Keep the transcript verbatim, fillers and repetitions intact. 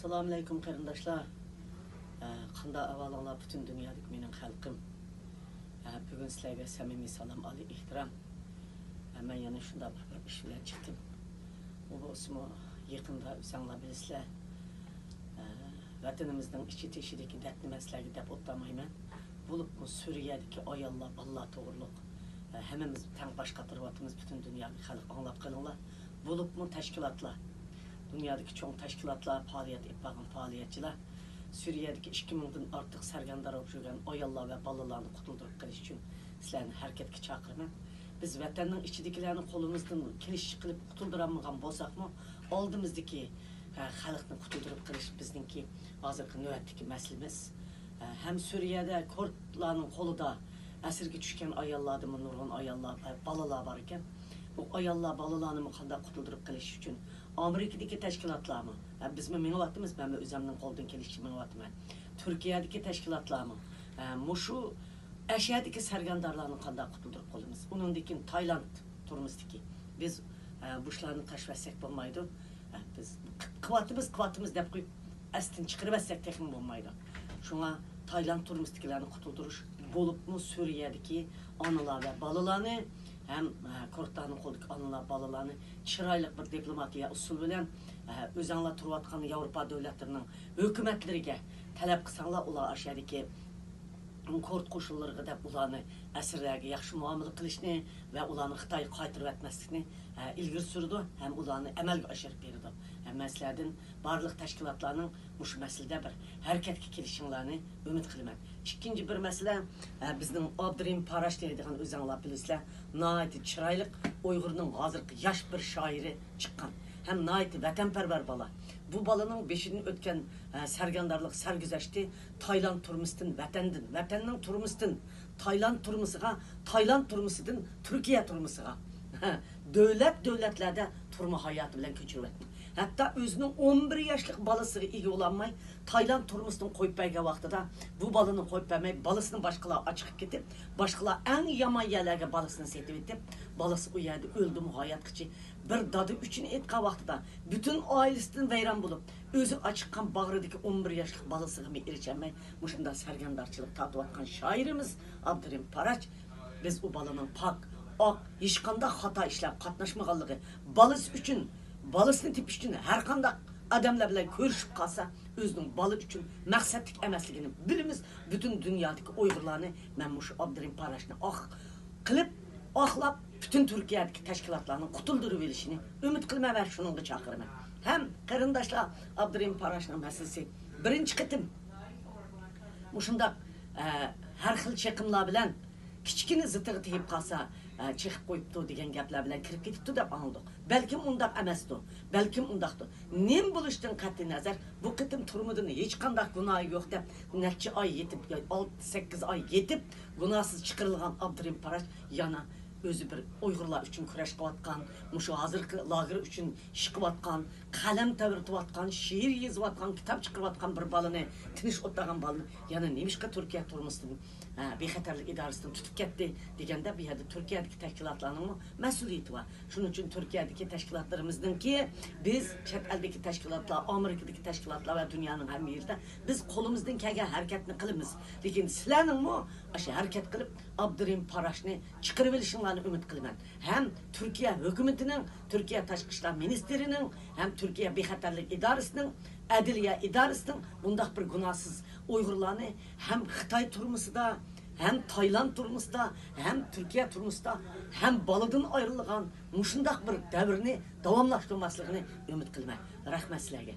ئەسسالامۇئەلەيكۇم قېرىنداشلار. ئە، قانداق ئەھۋالىڭلار پۈتۈن دۇنيادىكى مېنىڭ خەلقىم؟ ئە، بۈگۈن سىلەرگە سەمىمىي سالام، ئالىي ئېھتىرام. ئە، مەن يەنە شۇنداق بىر ئىش بىلەن چىقتىم. ئۇ بولسىمۇ يېقىندا ئۆزەڭلار بىلىسىلەر. ئە، ۋەتىنىمىزنىڭ ئىچى تېشىدىكى دەردنى مەن سىلەرگە دەپ ئولتۇرمايمەن. بولۇپمۇ سۈرىيەدىكى ئاياللار، بالىلار توغرۇلۇق، ئە، ھەممىمىز تەڭ باش قاتۇرۇۋاتىمىز، پۈتۈن دۇنيادىكى خەلق ئاڭلاپ قېلىڭلار. بولۇپمۇ تەشكىلاتلار، دۇنيادىكى چوڭ تەشكىلاتلار پائالىيەت ئېلىپ بارغان پائالىيەتچىلەر، سۈرىيەدىكى ئىككى مىڭدىن ئارتۇق سەرگەردان بولۇپ يۈرگەن ئاياللار ۋە بالىلارنى قۇتۇلدۇرۇپ قېلىش ئۈچۈن سىلەرنى ھەرىكەتكە چاقىرىمەن. بىز ۋەتەننىڭ ئىچىدىكىلەرنى قولىمىزدىن كېلىشىچە قىلىپ قۇتۇلدۇرالمىغان بولساقمۇ، ئالدىمىزدىكى، ھە، خەلقنى قۇتۇلدۇرۇپ قېلىش بىزنىڭكى ھازىرقى نۆۋەتتىكى مەسىلىمىز. ھە، ھەم سۈرىيەدە كۇردلارنىڭ قولىدا ئەسىرگە چۈشكەن ئاياللاردىنمۇ نۇرغۇن ئاياللار، بالىلار بار ئىكەن. بۇ ئاياللار، بالىلارنىمۇ قانداق قۇتۇلدۇرۇپ قېلىش ئۈچۈن ئامېرىكىدىكى تەشكىلاتلارمۇ، ھە، بىزمۇ مېڭىۋاتىمىز، مەنمۇ ئۆزۈمنىڭ قولىدىن كېلىشىچە مېڭىۋاتىمەن. تۈركىيەدىكى تەشكىلاتلارمۇ، ھە، مۇشۇ ئەشەدىكى سەرگەردانلارنى قانداق قۇتۇلدۇرۇپ قالىمىز؟ ئۇنىڭدىن كېيىن تايلاند تۈرمىسىدىكى. بىز، ئە، بۇشلارنى تاشلىۋەتسەك بولمايدۇ. ئە، بىز قىلىۋاتىمىز، قىلىۋاتىمىز دەپ قويۇپ، ئەستىن چىقىرىۋەتسەك تېخىمۇ بولمايدۇ. شۇڭا تايلاند تۈرمىسىدىكىلەرنى قۇتۇلدۇرۇش، بولۇپمۇ سۈرىيەدىكى ئانىلار ۋە بالىلارنى ھەم، ئە، كۇردلارنىڭ قولىدىكى ئانىلار، بالىلارنى چىرايلىق بىر دىپلوماتىيە ئۇسۇلى بىلەن، ئە، ئۆزەڭلار تۇرۇۋاتقان ياۋروپا دۆلەتلىرىنىڭ ھۆكۈمەتلىرىگە تەلەپ قىلساڭلار، ئۇلار ئاشۇ يەردىكى كۇرد قوشۇنلىرىغا دەپ ئۇلارنى ئەسىرلەرگە ياخشى مۇئامىلە قىلىشنى ۋە ئۇلارنى خىتايغا قايتۇرۇۋەتمەسلىكنى، ھە، ئىلگىرى سۈرىدۇ ھەم ئۇلارنى ئەمەلگە ئاشۇرۇپ بېرىدۇ. ھەم مەن سىلەردىن بارلىق تەشكىلاتلارنىڭ مۇشۇ مەسىلىدە بىر ھەرىكەتكە كېلىشىڭلارنى ئۈمىد قىلىمەن. ئىككىنچى بىر مەسىلە، ھە، بىزنىڭ ئابدۇرېھىم پاراش دەيدىغان، ئۆزەڭلار بىلىسىلەر، ناھايىتى چىرايلىق ئۇيغۇرنىڭ ھازىرقى ياش بىر شائىرى چىققان ھەم ناھايىتى ۋەتەنپەرۋەر بالا. بۇ بالىنىڭ بېشىدىن ئۆتكەن، ھە، سەرگەردانلىق سەرگۈزەشتى تايلاند تۈرمىسىدىن ۋەتەندىن، ۋەتەننىڭ تۈرمىسىدىن تايلاند تۈرمىسىغا، تايلاند تۈرمىسىدىن تۈركىيە تۈرمىسىغا، دۆلەت دۆلەتلەردە تۈرمە ھاياتى بىلەن كۆچۈرۈۋەتتى. ھەتتا ئۆزىنىڭ ئون بىر ياشلىق بالىسىغا ئىگە بولالماي، تايلاند تۈرمىسىدىن قويۇپ بەرگەن ۋاقتىدا، بۇ بالىنى قويۇپ بەرمەي، بالىسىنى باشقىلار ئاچىقىپ كېتىپ، باشقىلار ئەڭ يامان يەرلەرگە بالىسىنى سېتىۋېتىپ، بالىسى ئۇ يەردە ئۆلدىمۇ، ھاياتقىچە بىر دادا ئۈچۈن ئېيتقان ۋاقتىدا، پۈتۈن ئائىلىسىدىن ۋەيران بولۇپ، ئۆزى ئاچىققان باغرىدىكى ئون بىر ياشلىق بالىسىغىمۇ ئېرىشەلمەي، مۇشۇنداق سەرگەردانچىلىق تارتىۋاتقان شائىرىمىز ئابدۇرېھىم پاراش. بىز ئۇ بالىنىڭ پاك، ئاق، ھېچقانداق خاتا ئىشلارغا قاتناشمىغانلىقى، بالىسى ئۈچۈن، بالىسىنى تېپىش ئۈچۈن ھەرقانداق ئادەملەر بىلەن كۆرۈشۈپ قالسا، ئۆزىنىڭ بالا ئۈچۈن مەقسەتلىك ئەمەسلىكىنى بىلىمىز. پۈتۈن دۇنيادىكى ئۇيغۇرلارنى مەن مۇشۇ ئابدۇرېھىم پاراشنى ئاق قىلىپ، ئاقلاپ، پۈتۈن تۈركىيەدىكى تەشكىلاتلارنى قۇتۇلدۇرۇۋېلىشىنى ئۈمىد قىلىمەن ۋە شۇنىڭغا چاقىرىمەن. ھەم قېرىنداشلار، ئابدۇرېھىم پاراشنىڭ مەسىلىسى بىرىنچى قېتىم مۇشۇنداق، ئە، ھەر خىل چېقىملار بىلەن كىچىككىنە زىتىغا تېگىپ قالسا، ئە، چېقىپ قويۇپتۇ دېگەن گەپلەر بىلەن كىرىپ كېتىپتۇ دەپ ئاڭلىدۇق. بەلكىم ئۇنداق ئەمەستۇ، بەلكىم ئۇنداقتۇ. نېمە بولۇشتىن قەتئىينەزەر، بۇ قېتىم تۈرمىدىن ھېچقانداق گۇناھى يوق دەپ، نەچچە ئاي يېتىپ، ئالتە، سەككىز ئاي يېتىپ، گۇناھسىز چىقىرىلغان ئابدۇرېھىم پاراش يەنە ئۆزى بىر ئۇيغۇرلار ئۈچۈن كۈرەش قىلىۋاتقان، مۇشۇ ھازىرقى لاگېر ئۈچۈن ئىش قىلىۋاتقان، قەلەم تەۋرىتىۋاتقان، شېئىر يېزىۋاتقان، كىتاب چىقىرىۋاتقان بىر بالىنى، تىنچ ئولتۇرغان بالىنى يەنە نېمىشقا تۈركىيە تۈرمىسىدىن، ھە، بىخەتەرلىك ئىدارىسىدىن تۇتۇپ كەتتى دېگەندە، بۇ يەردە تۈركىيەدىكى تەشكىلاتلارنىڭمۇ مەسئۇلىيىتى بار. شۇنىڭ ئۈچۈن تۈركىيەدىكى تەشكىلاتلىرىمىزنىڭكى، بىز چەت ئەلدىكى تەشكىلاتلار، ئامېرىكىدىكى تەشكىلاتلار ۋە دۇنيانىڭ ھەممە يېرىدە بىز قولىمىزدىن كەلگەن ھەرىكەتنى قىلىمىز. لېكىن سىلەرنىڭمۇ ئاشۇ ھەرىكەت قىلىپ، ئابدۇرېھىم پاراشنى چىقىرىۋېلىشىڭلارنى ئۈمىد قىلىمەن. ھەم تۈركىيە ھۆكۈمىتىنىڭ، تۈركىيە تاشقى ئىشلار مىنىستىرىنىڭ، ھەم تۈركىيە بىخەتەرلىك ئىدارىسىنىڭ، ئەدلىيە ئىدارىسىنىڭ بۇنداق بىر گۇناھسىز ئۇيغۇرلارنى ھەم خىتاي تۈرمىسىدا، ھەم تايلاند تۈرمىسىدا، ھەم تۈركىيە تۈرمىسىدا، ھەم بالىدىن ئايرىلغان مۇشۇنداق بىر دەۋرنى داۋاملاشتۇرماسلىقىنى ئۈمىد قىلىمەن. رەھمەت سىلەرگە.